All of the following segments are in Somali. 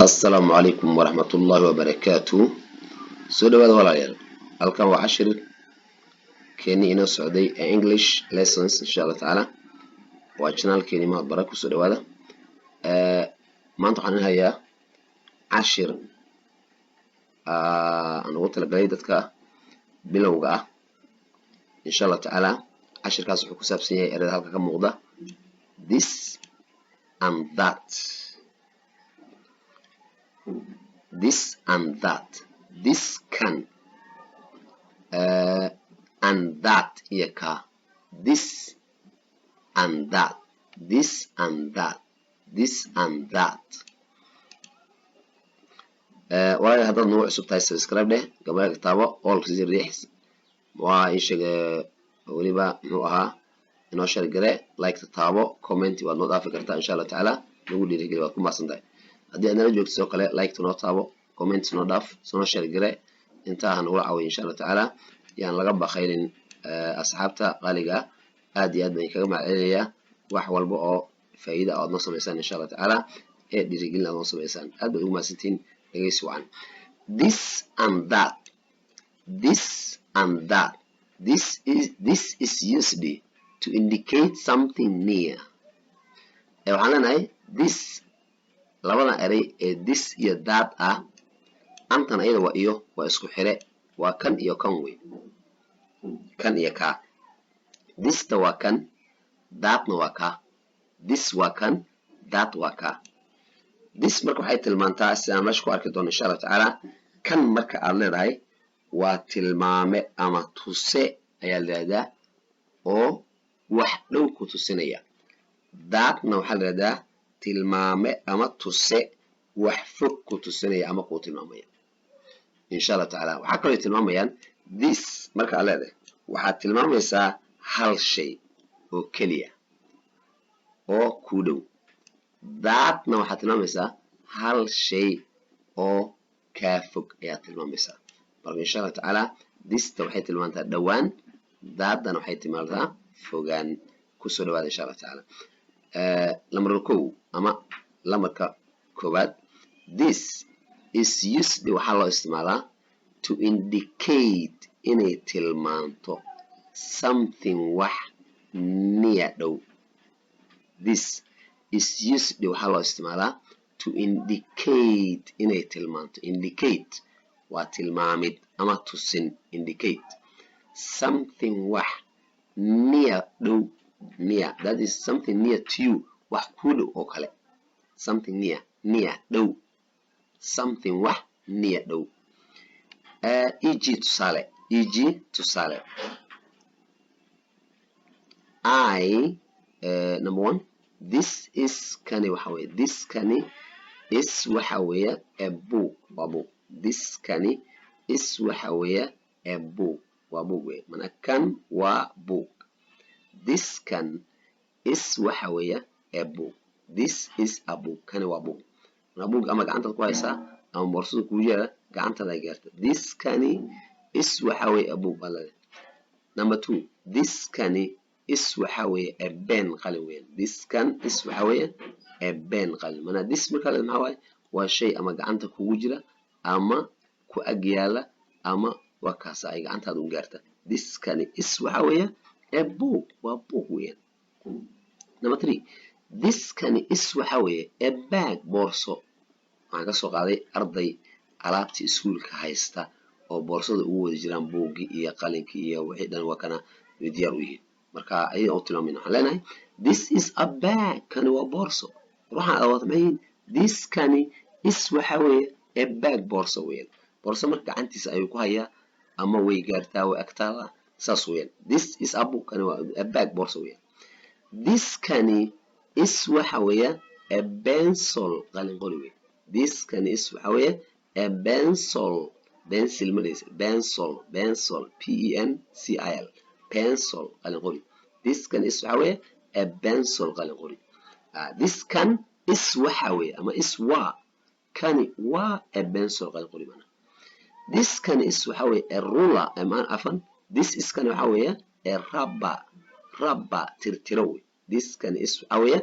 Assalaamu calaykum waraxmatullaahi wabarakaatu. Soo dhawaada, walaalayaal. Halkan waa cashir keeni inoo socday ee English lessons, insha Allah tacaala. Waa channelkeeni Mahad Bara. Kusoo dhawaada. Maanta waxaan in hayaa cashir aan ugu talagalay dadka bilowga ah, insha Allah tacaala. Cashirkaas wuxuu ku saabsan yahay ereyada halka ka muuqda: this and that, this and that, this kan, and that iyo ka, this and that, this and that, this and that. Walaal, haddaad nagu cusub tahay, subscribe dheh, gambaleelka taabo, all sii riix. Waa ii sheeg weliba muxuu ahaa, inoo share gare, like taabo, comment waad noo dhaafi kartaa, insha Allah tacaala. Nagu dhiirigeli, waad ku mahadsan tahay. Haddii aad nala joogto, sidoo kale like noo taabo, comment noo dhaaf, soo share gare. Intaa ha nagula caawiyo, insha Allah tacaala. Yaan laga baqaylin asxaabta qaaliga ah. Aad iyo aad baan kaga mahadcelinayaa wax walba oo faa'iida aad noo samaysaan, insha Allah tacaala, ee dhiirigelin aad noo samaysaan. Aad baad ugu mahadsantihiin. Dhegeysi wacan. This and that, this and that. This is used to indicate something near. Waxaan leenahay this, labadan erey ee this iyo that ah, antan ayada waa iyo, waa isku xire, waa kan iyo kan wey, kan iyo kaa. Thista waa kan, thatna waa kaa. This waa kan, that waa kaa. This marka waxay tilmaantaa, sidaan meesha ku arki doono, insha Allah tacaala, kan marka aad leedahay waa tilmaame ama tuse ayaa la yidhahdaa oo wax dhow ku tusinaya. Thatna waxaa la yidhahdaa tilmaame ama tuse wax fog ku tusinaya ama kuu tilmaamaya, insha Allah tacaala. Waxaa kaloo ay tilmaamayaan, this marka aad leedahay waxaad tilmaamaysaa hal shay oo keliya oo kuu dhow. Thatna waxaad tilmaamaysaa hal shay oo kaa fog ayaad tilmaamaysaa. Marka, insha Allah tacaala, thista waxay tilmaantaa dhowaan, thatdana waxay tilmaantaa fogaan. Kusoo dhawaada, insha Allah tacaala. Lambarka kow ama lambarka koowaad: this is used, waxaa loo isticmaalaa, to indicate, inay tilmaanto, something, wax, near, dhow. This is used, waxaa loo isticmaalaa, to indicate, inay tilmaanto. Indicate waa tilmaamid ama tusin. Indicate something, wax, near, dhow. Near, that is something near to you, wax kuu dhow oo kale. Something near, near, dhow. Something, wax, near, dhow. Eg, tusaale. Eg, tusaale. I number one, this is, kani waxa weye, this, kani, is, waxa weeye, a book, waa book. This, kani, is, waxa weeye, a book, waa book weye. Mana kan waa book. This, kan, is, waxa weeye, a book. This is a book, kani waa book. Mana book ama gacantaad ku haysaa ama boorsada kugu jira gacantaada gaarta. This, kani, is, waxa weeye, a book baa leedahay. Number two, this, kani, is, waxa weeye, a pen, qalin weeyaan. This, kan, is, waxa weeye, a pen, qalin. Mana this markaa leedahay maxaa waaye? Waa shay ama gacanta kugu jira ama ku ag yaala ama waa kaasa ay gacantaada u gaarta. This, kani, is, waxa weeye, a book, waa book weeyaan. Number three, this, kani, is, waxa weeye, a bag, boorso. Waxaan ka soo qaaday arday alaabtii iskuulka haysta oo boorsada ugu wada jiraan buuggii iyo qalinkii iyo wixii dhan, waa kana way diyaar u yihiin. Marka ayaga u tilmaamayna, waxaan leenahay: this is a bag, kani waa boorso. Waxaan aad maxay yihiin? This, kani, is, waxa weeye, a bag, boorso weeyaan. Boorso marka gacantiisa ayuu ku hayaa ama way gaartaa, way agtaada, saas weeyaan. This is a book, kani waa a bag, boorso weeyaan. This, kani, is, waxa weeye, a pencil, qalin qori weeye. This, kani, is, waxa weeye, a pencil. Pencil ma dhehaysa, pencil, pencil, p e n c i l, pencil, qalin qori. This, kan, is, waxa weeye, a pencil, qalin qori. This, kan, is, waxa weeye ama is, waa, kani waa, a pencil, qalin qori. Mana this, kan, is, waxa weeye, a ruler ama afan. This is, kan, waxa weeye, a rubber, rubber, tirtiro wey. This, kan, is, waxa weeye,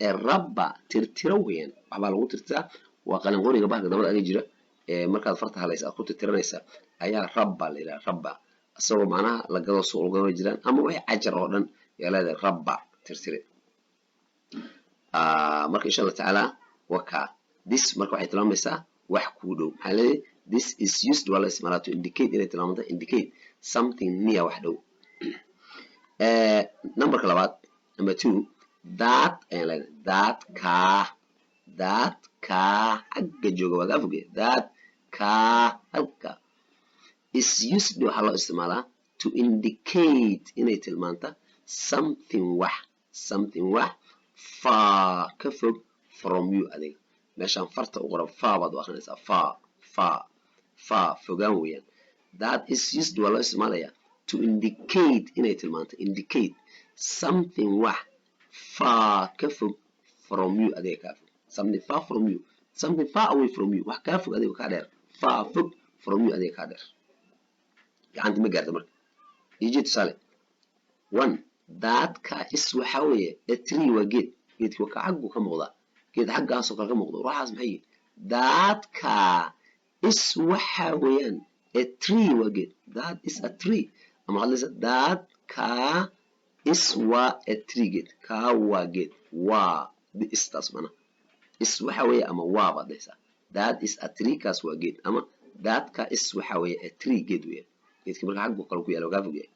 a rubber, tirtiro weeyaan. Waxbaa lagu tirtiraa. Waa qalin qoriga bahalka dabada aga jira ee markaad farta halaysa aad ku tirtiranaysa ayaa rubber la yidhaha. Rubber isagoo macnaha la gado, suuq lagu gado jiraan, ama wixii cajar oo dhan yaa leedahay rubber, tirtire. Marka insha Allah tacaala waka this marka waxay tilmaamaysaa wax kuu dhow. Maxaa leedahay? This is used, waa la isticmaalaa, to indicate, inay tilmaamto, indicate something near, wax dhow. Numberka labaad, number two, that ayaan leedahay. That, kaa. That, kaa xagga jooga, waa kaa foge. That, kaa halka, is used, waxaa loo isticmaalaa, to indicate, inay tilmaanta, something, wax, something, wax, far, ka fog, from you, adiga. Meeshaan farta u qoran far baad u akrinaysaa. Far, far, far, fogaan weeyaan. That is used, waa loo isticmaalayaa, to indicate, inay tilmaanto, indicate something, wax, far, ka fog, from you, adiga kaa fog. Something far from you, something far away from you, wax kaa fog, adiga kaa dheer. Far, fog, from you, adiga kaa dheer, gacanta ma gaarta. Marka iji tusaale one: that, ka, is, waxaa weeye, a tree, waa geed. Geedki waa ka xaggu ka muuqdaa, geed xaggaasoo kale ka muuqdo. Waxaas maxay yihiin? That, ka, is, waxa weeyaan, a tree, waa geed. That is a tree. Ama waxaad leedahay that, ka, is, waa, a tree, geed. Ka waa geed, waa is taas macnaha. Is waxa weeye ama waa baad dhahaysaa. That is a tree, kaas waa geed. Ama that, ka, is, waxa weeye, a tree, geed weeyaan. Geedka marka xaggu kale ku yaala, waa kaa fog yahay.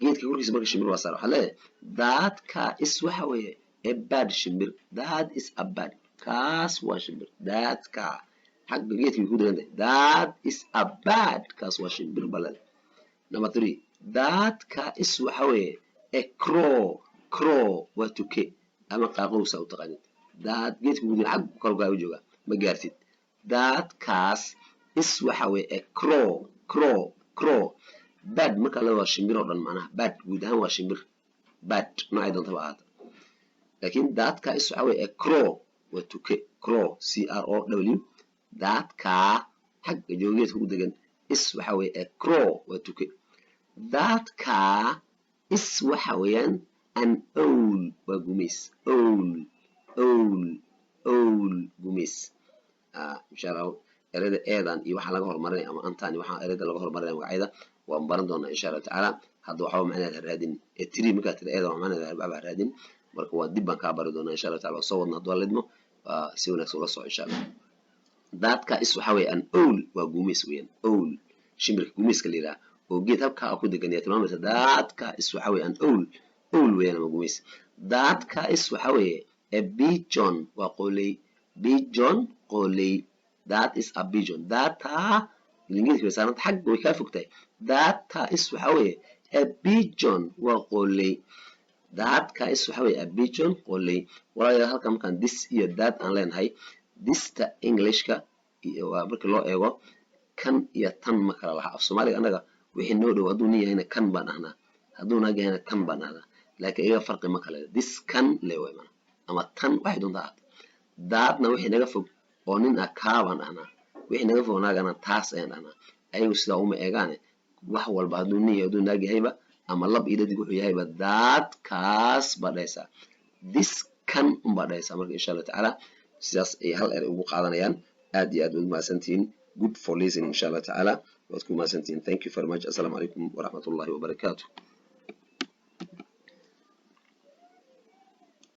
Geedka korkiisa marka shimbir waa saar. Waxaad leedahay that, ka, is, waxa weeye, a bird, shimbir. That is a bird, kaas waa shimbir. That, ka, xagga geedka way ku degan tahay. That is a bird, kaas waa shimbir baa leedahay. Number three: that, ka, is, waxa weeye, a crow. Crow waa tuke ama qaaqowsa u taqaanid. That, geedka gudan xagga kale kaaga jooga, ma gaartid. That, kaas, is, waxa weeye, a crow. Crow, crow, bird marka la waa shimbir oo dhan macnaha. Bird guud ahaan waa shimbir, bird noocay doontaba ahaata. Laakiin that, ka, is, waxa weeye, a crow, waa tuke. Crow, c r o w. That, ka, xagga joogeedka u degan, is, waxa weeye, a crow, waa tuke. That, ka, is, waxa weeyaan, an owl, waa gumays. Owl, owl, owl, gumays. Insha Allah ereyada eedan iyo waxaa laga horumarinaya ama antan iyo waxaa ereyada laga horumarinaya magacyada waan baran doonaa insha Allahu tacaala. Hadda waxba macnaheed ha raadin. A tree markaa tira, eedan waa macnaheed waxba ha raadin. Marka waa dib baan kaa bari doonaa insha Allah taala. Waa soo wadna hadduu lidmo, waa si wanaagsan ula soco insha Allah. That, ka, is, waxa weeye, an owl, waa gumays weeyaan. Owl, shimbirka gumayska la yidhaha oo geed halkaa ku degan ayaa tilmaamaysa. That, ka, is, waxa weeye, an owl. Owl weeyaan ama gumays. That, ka, is, waxa weeye, a pigeon, waa qooley. Pigeon, qooley. That is a pigeon. That taa geedka way saaranta, xagga way kaa fog tahay. That, ta, is, waxa weeye, a pigeon, waa qooley. That, ka, is, waxa weeye, a pigeon, qooley. Walaalayaal, halkan markaan this iyo that aan leenahay, thista Englishka waa markii loo eego kan iyo tan ma kala laha. Af Soomaaliga annaga wixii noo dhow, hadduu nin yahayna kan baan ahnaa, hadduu naag yahayna tan baan ahnaa, laakiin iyaga farqi ma kale. This, kan le way mana ama tan waxay doontaa ahaato. Thatna wixii naga fog oo nin ah kaa baan ahnaa, wixii naga fog naagana taas ayaan ahnaa. Ayagu sidaa uma eegaane, wax walba hadduu nin yahay, hadduu naag yahayba, ama lab iyo dhadig wuxuu yahayba, that, kaas baad dhahaysaa, this, kan unbaad dhahaysaa. Marka insha Allah tacaala sidaas ay hal eray ugu qaadanayaan. Aad iyo aad waad umahadsantihiin. Good for listening. Insha Allah tacaala waad ku mahadsantihiin. Thank you very much. Assalaamu calaykum waraxmatullahi wabarakaatu.